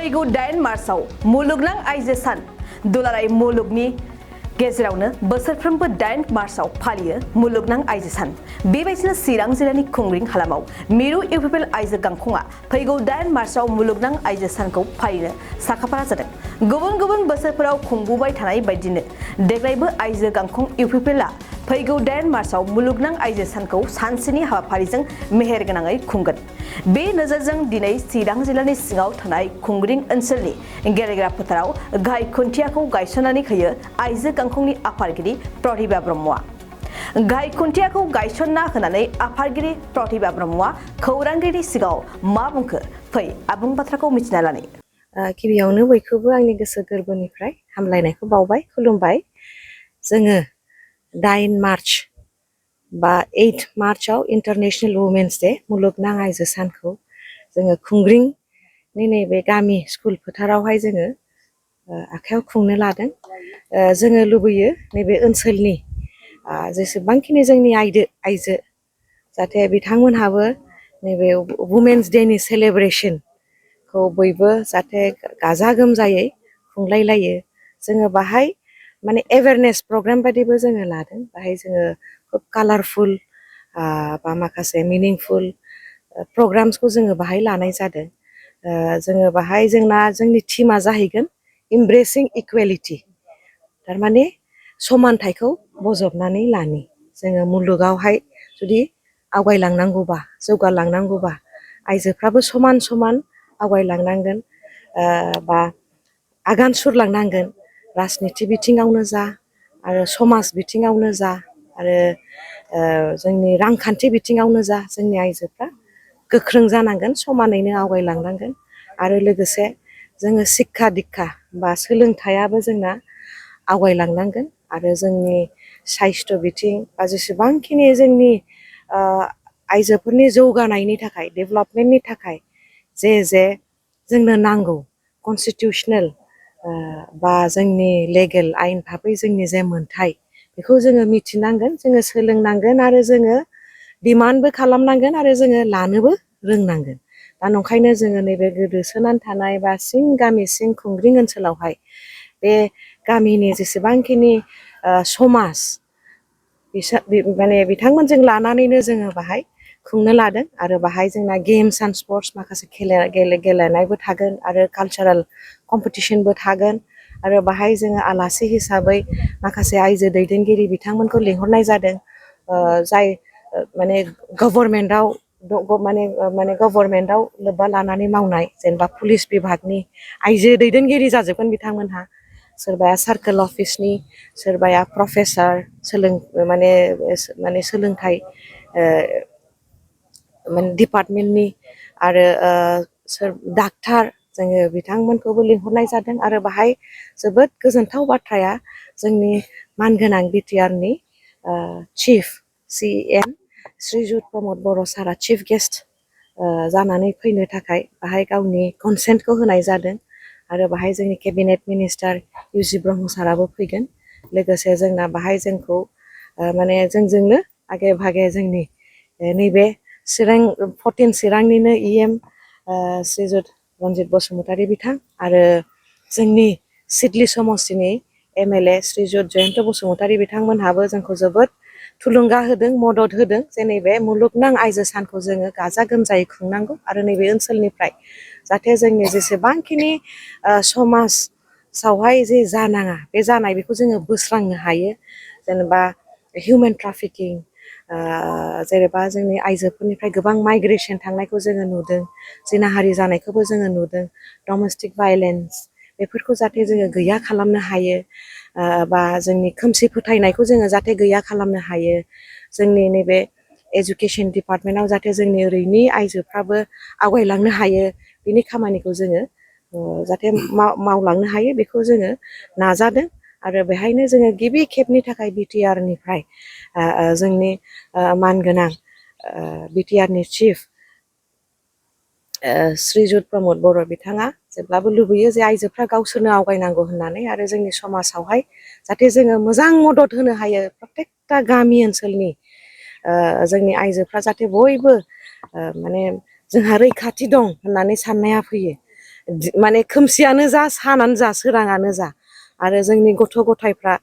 फैगौ 8 मार्चआव मुलुगनां आइजो सान दुलाराय मुलुगनि गेजेरावनो बोसोरफ्रोमबो 8 मार्चआव फालियो मुलुगनां आइजो सान। बेबायदिनो चिरां जिल्लानि खुंग्रिं हालामाव मिरु इउपिपिएल आइजो गांखंआ फैगौ 8 मार्चआव मुलुगनां आइजो सानखौ फालिनो साखाफारा जादों। गुबुन गुबुन बोसोरफोराव खुंबोबाय थानाय बायदिनो देग्लायबो आइजो गांखं इउपिपिएलआ फैगौ 8 मार्चआव मुलुगनां आइजो सानखौ सानसेनि हाबाफारिजों मेहेरगोनाङै खुंगोन। बे नोजोरजों दिनै चिरां जिल्लानि सिङाव थानाय खुंग्रिं ओनसोलनि गेलेग्रा फोथाराव गाहाय खुन्थियाखौ गायसननानै होयो आइजो गांखंनि आफादगिरि प्रतिभा ब्रह्मआ। गाहाय खुन्थियाखौ गायसनना होनानै आफादगिरि प्रतिभा ब्रह्मआ खौरांगिरिनि सिगाङाव मा बुंखो फै आबुं बाथ्राखौ मिथिना लानि। गिबियावनो बयखौबो आंनि गोसो गोरबोनिफ्राय हामलायनायखौ बावबाय, खुलुमबाय। जोङो 9 मार्च बा 8 मार्चआव इन्टारनेशनेल वुमेन्स डे मुलुगनां आइजो सानखौ जोङो खुंग्रिंनि नैबे गामि स्कुल फोथारावहाय जोङो आखायाव खुंनो लादों। जोङो लुबैयो नैबे ओनसोलनि जेसेबांखिनि जोंनि आइजो जाहाथे बिथांमोनहाबो नैबे वुमेन्स डेनि सेलेब्रेशनखौ बयबो जाहाथे गाजा गोमजायै खुंलायलायो। जोङो बाहाय माने एवेरनेस प्रग्राम बायदिबो जोङो लादों। बाहाय जोङो खोब कालारफुल बा माखासे मिनिंफुल प्रग्राम्सखौ जोङो बाहाय लानाय जादों। जोङो बाहाय जोंनि थीमा जाहैगोन इमब्रेसिं इकुवेलिटि, थारमाने समानथाइखौ बजबनानै लानि। जोङो मुलुगावहाय जुदि आवगायलांनांगौबा जौगालांनांगौबा आइजोफ्राबो समान समान आवगायलांनांगोन बा आगान सुरलांनांगोन। राजनिथि बिथिङावनो जा आरो समाज बिथिङावनो जा आरो जोंनि रांखान्थि बिथिङावनो जा जोंनि आइजोफ्रा गोख्रों जानांगोन, समानैनो आवगायलांनांगोन। आरो लोगोसे जोङो सिक्खा दिक्खा बा सोलोंथाइयाबो जोंना आवगायलांनांगोन। आरो जोंनि साइस्थ' बिथिं बा जेसेबांखिनि जोंनि आइजोफोरनि जौगानायनि थाखाय डेभेलपमेन्टनि थाखाय जे जोंनो नांगौ कनस्टिटिउसनेल बा जोंनि लेगेल आयेन भाबै जोंनि जे मोनथाय बेखौ जोङो मिथिनांगोन, जोङो सोलोंनांगोन आरो जोङो डिमान्डबो खालामनांगोन आरो जोङो लानोबो रोंनांगोन। दा नंखायनो जोङो नैबे गोदोसोनानै थानाय बा सिं गामि सिं खुंग्रिं ओनसोलावहाय बे गामिनि जेसेबांखिनि समाज माने बिथांमोनजों लानानैनो जोङो बाहाय खुंनो लादों। आरो बाहाय जोंना गेम्स एन्ड स्पर्ट्स माखासे गेलेनायबो थागोन आरो कालचारेल कम्पिटिसनबो थागोन। आरो बाहाय जोङो आलासि हिसाबै माखासे आइजो दैदेनगिरि बिथांमोनखौ लिंहरनाय जादों, जाय माने गभर्नमेन्टआव लोब्बा लानानै मावनाय, जेनेबा पुलिस बिभागनि आइजो दैदेनगिरि जाजोबगोन बिथांमोनहा। सोरबाया सार्कोल अफिसनि, सोरबाया प्रफेसार माने सोलोंथाइ डिपार्टमेन्टनि आरो डाक्टार जोङो बिथांमोनखौबो लिंहरनाय जादों। आरो बाहाय जोबोद गोजोनथाव बाथ्राया जोंनि मानगोनां बिटिआरनि चिफ CM श्रीजुत प्रमद बर' सारआ चिफ गेस्ट जानानै फैनो थाखाय बाहाय गावनि कनसेन्टखौ होनाय जादों। आरो बाहाय जोंनि केबिनेट मिनिस्टार UC ब्रह्म साराबो फैगोन। लोगोसे जोंना बाहाय जोंखौ माने जोंजोंनो आगे भागे जोंनि नैबे 14 चिरांनिनो EM श्रीजुत रन्जित बसुमतारी बिथां आरो जोंनि सिडली समस्तिनि MLA श्रीजुत जयन्त बसुमतारी बिथांमोनहाबो जोंखौ जोबोद थुलुंगा होदों, मदद होदों जे नैबे मुलुगनां आइजो सानखौ जोङो गाजा गोमजायै खुंनांगौ। आरो नैबे ओनसोलनिफ्राय जाहाथे जोंनि जेसेबांखिनि समाजावहाय जे जानाङा बे जानाय बेखौ जोङो बोस्रांनो हायो। जेनेबा हिउमेन ट्राफिकिं, जेनेबा जोंनि आइजोफोरनिफ्राय गोबां माइग्रेसन थांनायखौ जोङो नुदों, जिनाहारि जानायखौबो जोङो नुदों, डमेस्टिक भायलेन्स बेफोरखौ जाहाथे जोङो गैया खालामनो हायो। बा जोंनि खोमसि फोथायनायखौ जोङो जाहाथे गैया खालामनो हायो। जोंनि नैबे एजुकेसन डिपार्टमेन्टआव जाहाथे जोंनि ओरैनि आइजोफ्राबो आवगायलांनो हायो, बिनि खामानिखौ जोङो जाहाथे मावलांनो हायो बेखौ जोङो नाजादों। आरो बेहायनो जोङो गिबि खेबनि थाखाय बिटिआरनिफ्राय जोंनि मानगोनां बिटिआरनि चिफ श्रीजुत प्रमद बर' बिथाङा जेब्लाबो लुबैयो जे आइजोफ्रा गावसोरनो आवगायनांगौ होननानै, आरो जोंनि समाजावहाय जाहाथे जोङो मोजां मदद होनो हायो। प्रत्येकटा गामि ओनसोलनि जोंनि आइजोफ्रा जाहाथे बयबो माने जोंहा रैखाथि दं होननानै साननाया फैयो। माने खोमसियानो जा सानानो जा सोराङानो जा आरो जोंनि गथ' गथायफ्रा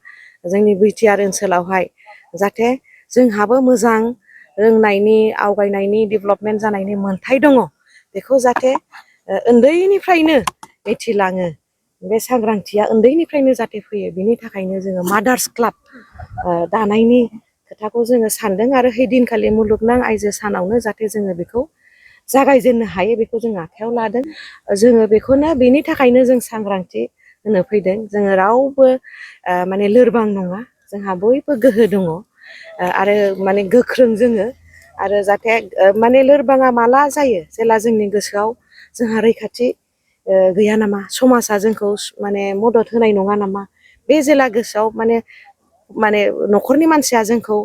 जोंनि बिटिआर ओनसोलावहाय जाहाथे जोंहाबो मोजां रोंनायनि आवगायनायनि डेभेलपमेन्ट जानायनि मोन्थाय दङ बेखौ जाहाथे उन्दैनिफ्रायनो मिथिलाङो बे सांग्रांथिया उन्दैनिफ्रायनो जाहाथे फैयो बिनि थाखायनो जोङो मादार्स क्लाब दानायनि खोथाखौ जोङो सानदों आरो हैदिनखालि मुलुगनां आइजो सानावनो जाहाथे जोङो बेखौ जागायजेननो हायो बेखौ जों आखायाव लादों जोङो बेखौनो बेनि थाखायनो जों सांग्रांथि होनो फैदों जोङो रावबो माने लोरबां नङा जोंहा बयबो गोहो दङ आरो माने गोख्रों जोङो आरो जाहाथे माने लोरबाङा माला जायो जेला जोंनि गोसोआव जोंहा रैखाथि गैया नामा समाजा जोंखौ माने मदद होनाय नङा नामा बे जेला गोसोआव माने न'खरनि मानसिया जोंखौ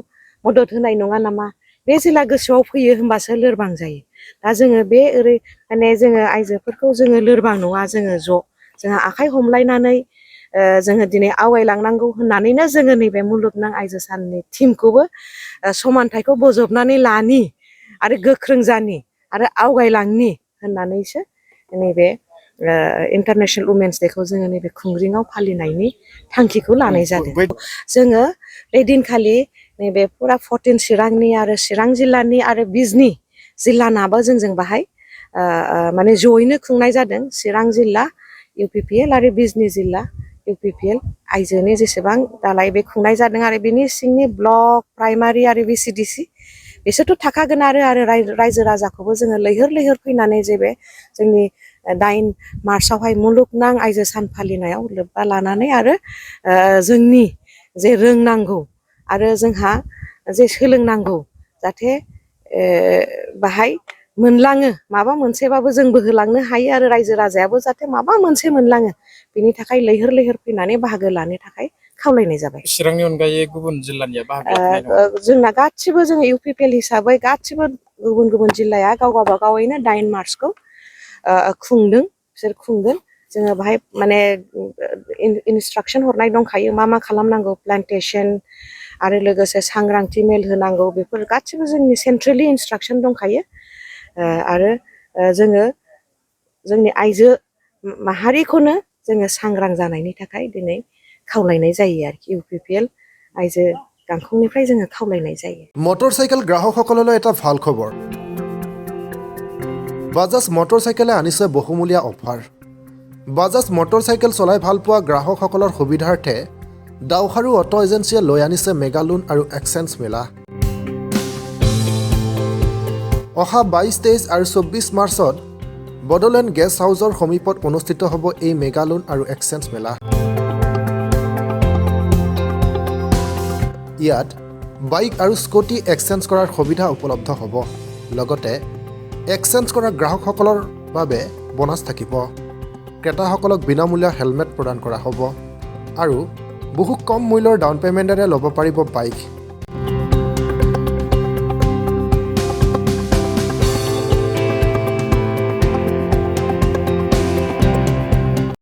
मदद होनाय नङा नामा बे जेला गोसोआव फैयो होमबासो लोरबां जायो दा जोङो बे माने जोङो आइजोफोरखौ जोङो लोरबां नङा जोङो जोंहा आखाइ हमलायनानै जोङो दिनै आवगायलांनांगौ होननानैनो जोङो नैबे मुलुगनां आइजो साननि थिमखौबो समानथायखौ बोजबनानै लानि आरो गोख्रों जानि आरो आवगायलांनि होननानैसो नैबे इन्टारनेशनेल वुमेन्स डेखौ जोङो नैबे खुंग्रिङाव फालिनायनि थांखिखौ लानाय जादों जोङो बे दिनखालि नैबे फुरा 14 चिरांनि आरो चिरां जिल्लानि आरो बिजनि जिल्लानाबो जोंजों बाहाय माने जयैनो खुंनाय जादों चिरां जिल्ला UPPL आरो बिजनि जिल्ला UPPL आइजोनि जेसेबां दालाय बे खुंनाय जादों आरो बिनि सिंनि ब्लक प्राइमारि आरो VCDC बिसोरथ' थाखागोन आरो रायजो राजाखौबो जोङो लैहोर लैहोर फैनानै जे बे जोंनि 9 मार्चआवहाय मुलुगनां आइजो सान फालिनायाव लोब्बा लानानै आरो जोंनि जे रोंनांगौ आरो जोंहा जे सोलोंनांगौ जाहाथे बाहाय मोनलाङो माबा मोनसेबाबो जोंबो होलांनो हायो आरो रायजो राजायाबो जाहाथे माबा मोनसे मोनलाङो बिनि थाखाय लैहोर लैहोर फैनानै बाहागो लानो थाखाय खावलायनाय जाबाय चिरांनि अनगायै गुबुन जिल्लानिया बाहागो लानाय नङा जोंना गासिबो जोङो UPPL हिसाबै गासिबो गुबुन गुबुन जिल्लाया गाव गावबागावैनो 9 मार्चखौ खुंदों बिसोर खुंगोन जोङो बाहाय माने इनस्ट्राक्सन हरनाय दंखायो मा खालामनांगौ प्लान्टेसन आरो लोगोसे सांग्रांथि मेल होनांगौ बेफोर गासिबो जोंनि सेन्ट्रेलि इनस्ट्राक्सन दंखायो आरो जोङो जोंनि आइजो माहारिखौनो जोङो सांग्रां जानायनि थाखाय दिनै खावलायनाय जायो आरोखि UPPL आइजो गांखंनिफ्राय जोङो खावलायनाय जायो মটৰচাইকেল গ্ৰাহকসকললৈ এটা ভাল খবৰ বাজাজ মটৰচাইকেলে আনিছে বহুমূলীয়া অফাৰ বাজাজ মটৰচাইকেল চলাই ভাল পোৱা গ্ৰাহকসকলৰ সুবিধাৰ্থে দাউহাৰু অটো এজেন্সিয়ে লৈ আনিছে মেগা লোন আৰু এক্সচেঞ্জ মেলা অহা 22, 23 আৰু 24 মাৰ্চত বডোলেণ্ড গেষ্ট হাউচৰ সমীপত অনুষ্ঠিত হ'ব এই মেগা লোন আৰু এক্সচেঞ্জ মেলা ইয়াত বাইক আৰু স্কুটি এক্সচেঞ্জ কৰাৰ সুবিধা উপলব্ধ হ'ব লগতে এক্সচেঞ্জ কৰা গ্ৰাহকসকলৰ বাবে বোনাছ থাকিব ক্ৰেতাসকলক বিনামূলীয়া হেলমেট প্ৰদান কৰা হ'ব আৰু বহু কম মূল্যৰ ডাউন পেমেণ্টেৰে ল'ব পাৰিব বাইক